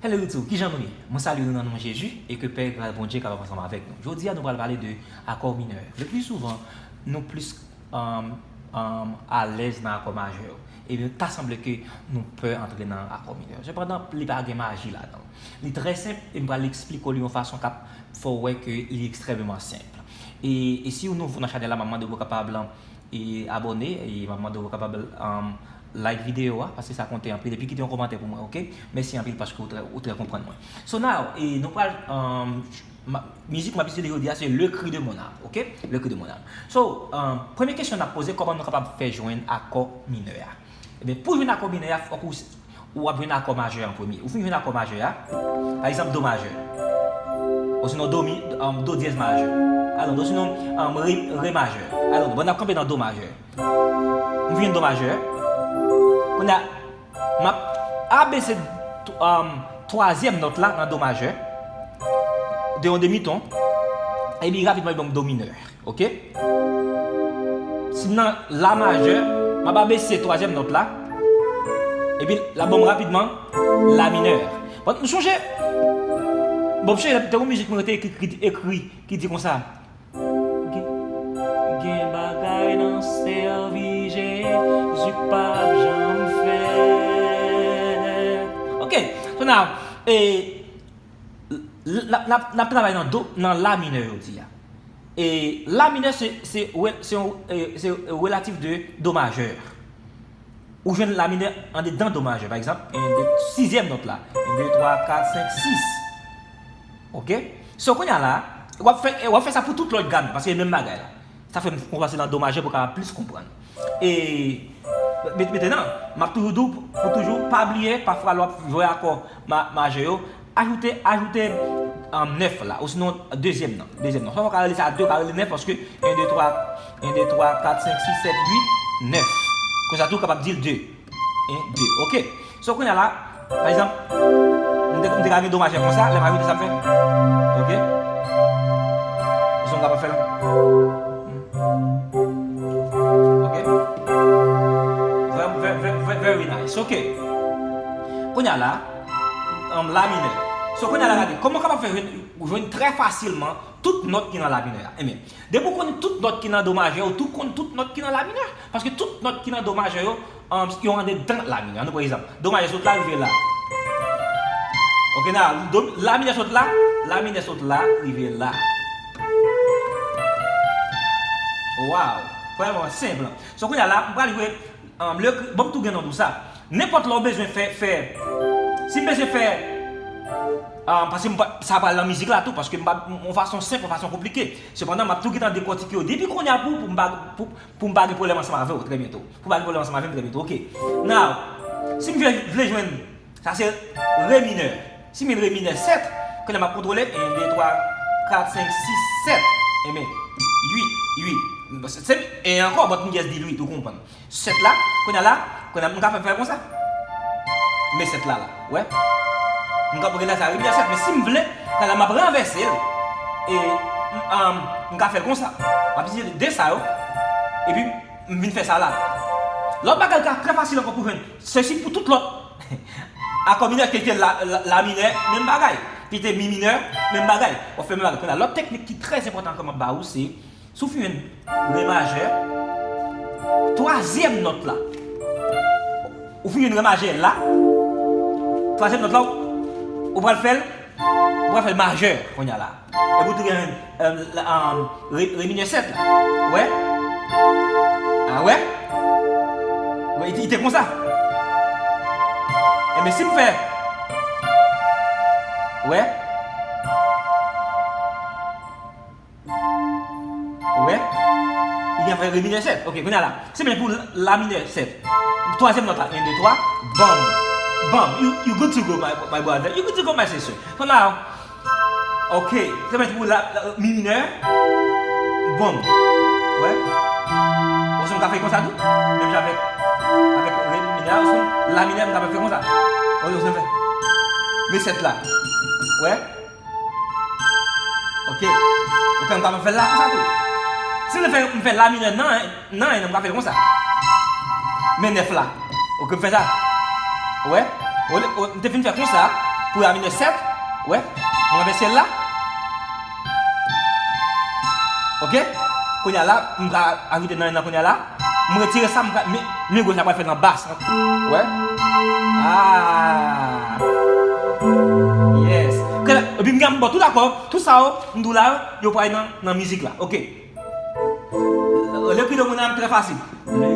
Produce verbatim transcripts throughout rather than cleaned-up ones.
Hello YouTube, kijan nou ye? Mwen salye nou nan non Jezi e ke pè gras Bondye kapab ansanm avèk nou. Jodi a nou pral pale de akò minè. Le pli souvan, nou plis um, um, alèz nan akò majè yo. Ebyen, ta sanble ke nou pè antre nan akò minè. Sepandan, li pa gen maji ladan l. Li trè senp e m pral eksplike w li yon fason k ap fè w wè ke li ekstrèmeman senp. E, e si w nouvo nan chanèl la, m ap mande w pou w kapab e abòne, e m ap mande w kapab um, like videyo a, paske sa konte anpil, epi kite yon kòmantè pou mwen, oke? Mèsi anpil paske w trè, ou trè konprann mwen. So now, e nou pral, um, ma, mizik m ap itilize jodi a, se Le Cri de mon âme, oke? Le Cri de mon âme. So, um, premye kesyon n ap poze, kòman nou kapab fè jwenn akò minè a? Ebyen, pou jwenn akò minè a, fòk ou, ou ap jwenn akò majè an premye. Ou fin jwenn akò majè a, pa egzanp, do majè. Osinon, do, mi, um, do dyèz majè. Alò, osinon, um, re, re majè. Alò, bon, n ap kanpe nan do majè. M fin jwenn do majè. Kounye a, m ap abese t, um, twazyèm nòt la nan do majè. De yon demi ton. Epi rapidman, li ban m do minè. Oke? Si m nan la majè, m ap abese twazyèm nòt la. Epi l ap ban m rapidman la minè. Bon, nou sonje, bon, m sonje te yon mizik mwen te ekri, ekri ki di konsa. Gen, gen bagay nan sèvi Jezi k p ap janm fèt. Oke, so now, e, l, l, n ap, n ap, n ap travay nan do, nan la minè jodi a. E la minè se, se, se yon, e, se relatif de do majè. Ou jwenn la minè andedan do majè. Pa egzanp, en, de, sizyèm nòt la. En, de, twa, kat, senk, sis. Oke? So, kounye a la, w ap fè, w ap fè sa pou tout lòt gam yo, paske e menm bagay la. Sa fè m pase nan do majè pou w kapab plis konprann. E, met, mentenan, m ap toujou di w pou, pou toujou pa bliye, pafwa lè w ap jwe akò ma, majè yo, ajoute, ajoute, um, nèf la, osinon dezyèm nan, dezyèm nan. Swa w ka rele sa de, w ka rele nèf, paske en, de, twa, en, de, twa, kat, senk, sis, sèt, uit, nèf. Konsa tou, w kapab di l de. En, de. Oke. So, kounye a la, pa egzanp, m te, m te ka gen do majè konsa, lè m ajoute sa m fè. Oke. Osinon m kapab fè l. Oke. Very, very, very, very nice. Oke. Kounye a la, um, la minè. So, kounye a la, gade, kòman w kapab fè jwenn, jwenn trè fasilman tout nòt ki nan la minè a? Ebyen, depi w konnen tout nòt ki nan do majè, ou tou konn tout nòt ki nan la minè. Paske tout nòt ki nan do majè yo, um, yo andedan la minè. Ann nou pran egzanp. Do majè sot la, rive la. Oke, na, do, la minè sot la, la minè sot la, rive la. Wow! Vrèman senp. So, kounye a la, m pral jwe, um, le, bon, m tou gen non pou sa. Nenpòt lè w bezwen fè, fè, si m bezwen fè, um, paske m pa, sa pral nan mizik la tou, paske m pa, yon fason senp, yon fason konplike. Sepandan, m ap tou gentan dekòtike yo depi kounye a pou, pou m pa, pou, pou m pa gen pwoblèm ansanm avè w trè byento. Pou m pa gen pwoblèm ansanm avè m trè byento. Oke. Now, si m vle, vle jwenn, sa se re minè. Si m jwenn re minè sèt, kounye a m ap kontwole, en, de, twa, kat, senk, sis, sèt. Ebyen, uit, uit. Se, se, e ankò, but m just di uit, ou konprann. Sèt la, kounye a la, kounye a m ka fè, fè konsa. Men sèt la, la, wè. M ka rele sa re minè sèt, men si m vle, kounye a la m ap ranvèse l. E, m, um, m ka fè l konsa. M ap itilize de sa yo. Epi, m vin fè sa la. Lòt bagay ka trè fasil ankò pou jwenn. Se si pou tout lòt akò minè, ki te la, la, la minè, menm bagay. Ki te mi minè, menm bagay. W ap fè menm bagay. Kounye a, lòt teknik ki trè enpòtan ke m ap ba ou, se, si w fin jwenn re majè, twazyèm nòt la. Ou fin jwenn re majè la, twazyèm nòt la, ou pral fè l, ou pral fè l majè, kounye a la. Epi w tou gen, um, la, um, re, re minè sèt la. Wè? A, wè? Wè, li te, li te konsa. Enben, si m fè, wè? Wè? Li gen fè re minè sèt. Oke, kounye a la. Se menm pou la, la minè sèt. Twazyèm nòt la. En, de, twa. Bam. Bam. You, you good to go, my, my brother. You good to go, my sister. So now, oke. Se menm pou la, la, mi minè. Bam. Wè? Ou se m ka fè konsa tou. Menm jan avèk, avèk re minè, ou se la minè, m ka fè konsa. Ou se m fè. Men sèt la. Wè? Oke. Oke, m kapab fè l la konsa tou. Si m fè, m fè la minè nan, nan, m ka fè l konsa. Men nèf la. Oke, m fè sa. Wè? Olye, o, m te fin fè konsa. pou la minè sèt. Wè, mwen ranvèse l la. Ok? Kounye a la, m pral ajoute nan, nan kounye a la. M retire sa, m pral, men, men gòj la pral fèt nan bas. Wè? Ah! Yes. Kè la, epi m gen, bon, tout akò, tout sa yo, m di w la, yo pral nan, nan mizik la. Ok. Le cri de mon âme, trè fasil. Le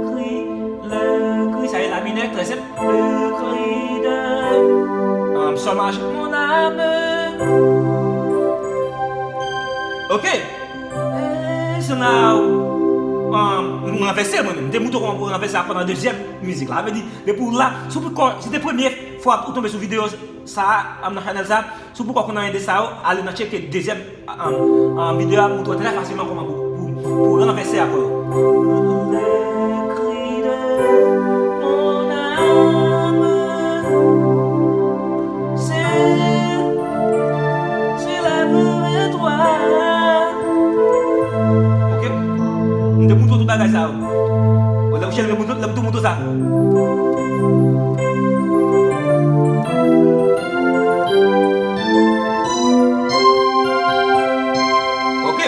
cri, le cri, sa e la minè, trè senp. Le cri de, um, sòl majè, mon âme. Ok. E, so now, um, m ranvèse l mwen menm. M te montre w kòman pou ranvèse akò nan dezyèm mizik la. Sa vle di, depi w la, si w poko, si se premye fwa ou tonbe sou videyo sa a, um, nan chanèl sa, si w poko konn anyen de sa yo, ale nan tcheke dezyèm, um, um, videyo a, montre w trè fasilman kòman pou, pou, pou ranvèse akò yo. Le cri de mon âme, c'est, c'est la vie de toi. Ok? M te montre w tout bagay sa yo. Bon, lè w chèche, lè m tou montre w sa. Ok,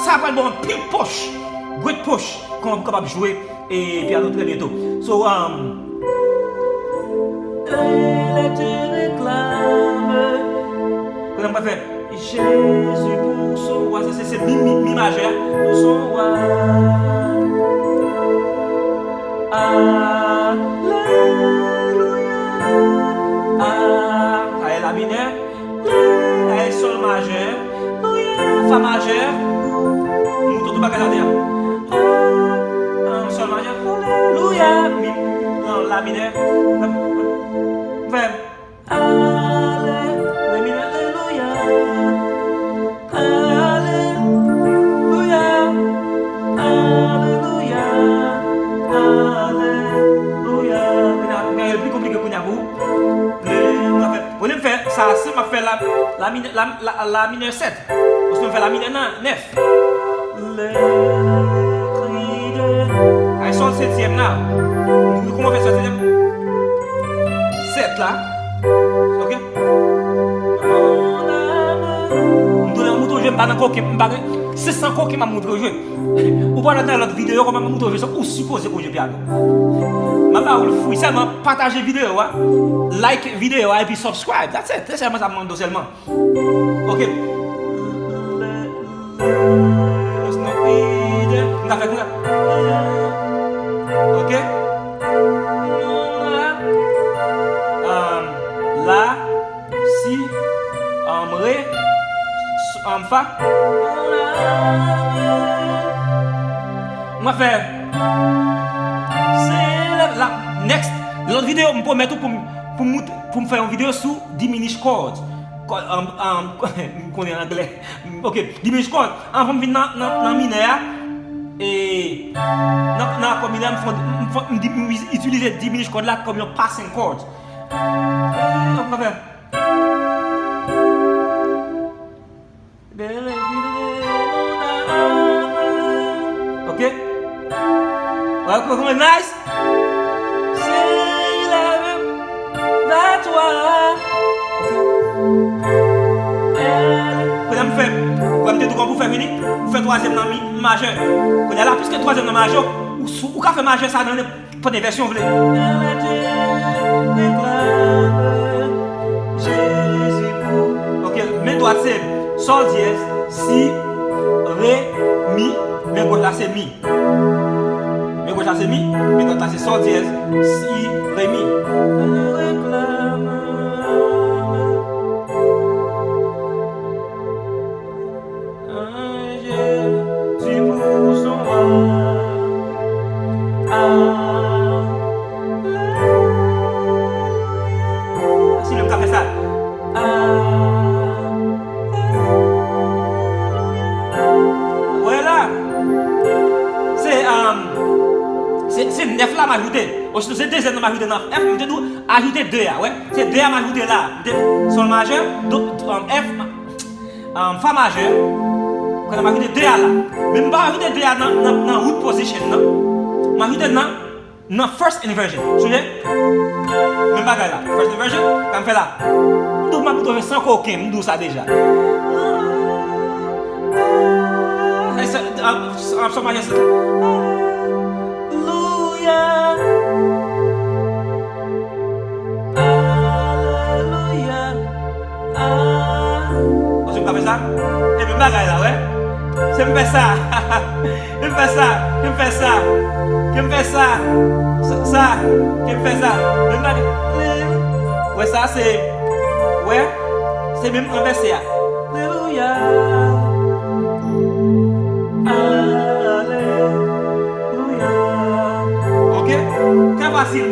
sa pral ba w anpil pòch, great pòch, kòman pou kapab jwe e pyano trè byento. So, um, elle te réclame. Kounye a m pral fè Jésus pour son roi. Sa se, se mi, mi, mi majè a. Pour son roi. Alelouya. A, sa e la minè. La e sòl majè. Louya, fa majè. Montre w tout bagay la deyò. A, a, sòl majè. Alelouya. Mi, la, la minè. Fè. Ale, re minè, alelouya. Alelouya. Alelouya. Alelouya. Kounye a, kounye a, li pi konplike kounye a pou ou. Le, m ap fè, olye m fè sa senp, m ap fè la, la minè, la, la, la minè sèt. Osnon m fè la minè nan nèf. Le cri de. Ay, sòl setyèm la. Nou kòman fè sòl setyèm? Sèt la. Ok? M tounen mouton jwe, m pa nan koken, m pa gen. Se san koken m ap moutre w jwe. Ou pral nan lòt videyo, kòman m ap moutre w jwe, sa ou sipoze konn jwe pyano. M ap ba ou l free, sèlman pataje videyo a, like videyo a, epi subscribe. That's it. Se sèlman sa m mande w sèlman. Ok. M ka fè konsa. Ok. Um, la, si, um, re, s-, um, fa. M ka fè. Se la, la, next. Lòt videyo, m pwomèt ou pou m, pou m mout-, pou m fè yon videyo sou diminish chords. Kò-, um, um, m konnen anglè. Ok, diminish chord. Anvan m vin nan, nan, nan minè a, e, nan, nan akò minè, m fè, m fè, m di-, m itilize diminish chord la kòm yon passing chord. E, anvan fè. Ok? Wè, kòman nice? Kounye a m fè, wè m te di w kòman pou fè vini, ou fè twazyèm nan mi majè. Kounye a la, piske twazyèm nan majè, ou sou, ou ka fè majè sa nan nenpòt vèsyon w vle. Ok, men dwat se sòl dyèz, si, re, mi, men gòch la se mi. Men gòch la se mi, men dwat la se sòl dyèz, si, re, mi. Jésus pour son roi. Alelouya. Si nou ka fè sa. Alelouya. Wè la. Se, um, se, se nèf la m ajoute. Osinon, se dezyèm nan m ajoute nan F, m te di w ajoute de a, wè. Se de a m ajoute la. M te sòl majè, do, um, F, um, fa majè. Kounye a m ajoute de a la. Men m pa ajoute de a nan, nan, nan root position, non. M ajoute nan Nan first inversion. Sonje? Menm bagay la. First inversion, sa m fè la. M dou, m ap dou san koken, m dou sa deja. Alelouya. Alelouya. Ah. Ou ka fè sa? E menm bagay la, wè. Se m fè sa. Ke m fè sa. Ke m fè sa. Ke m fè sa. Sa, sa. Ke m fè sa. Menm bagay. Wè sa se. Wè. Se menm ranvèse a. Alelouya. Alelouya. Ok? Trè fasil.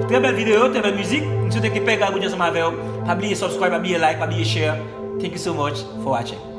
Trè bèl videyo, trè bèl mizik. M swete ke pè Gago di ansanm avè w. Pa bliye subscribe, pa bliye like, pa bliye share. Thank you so much for watching.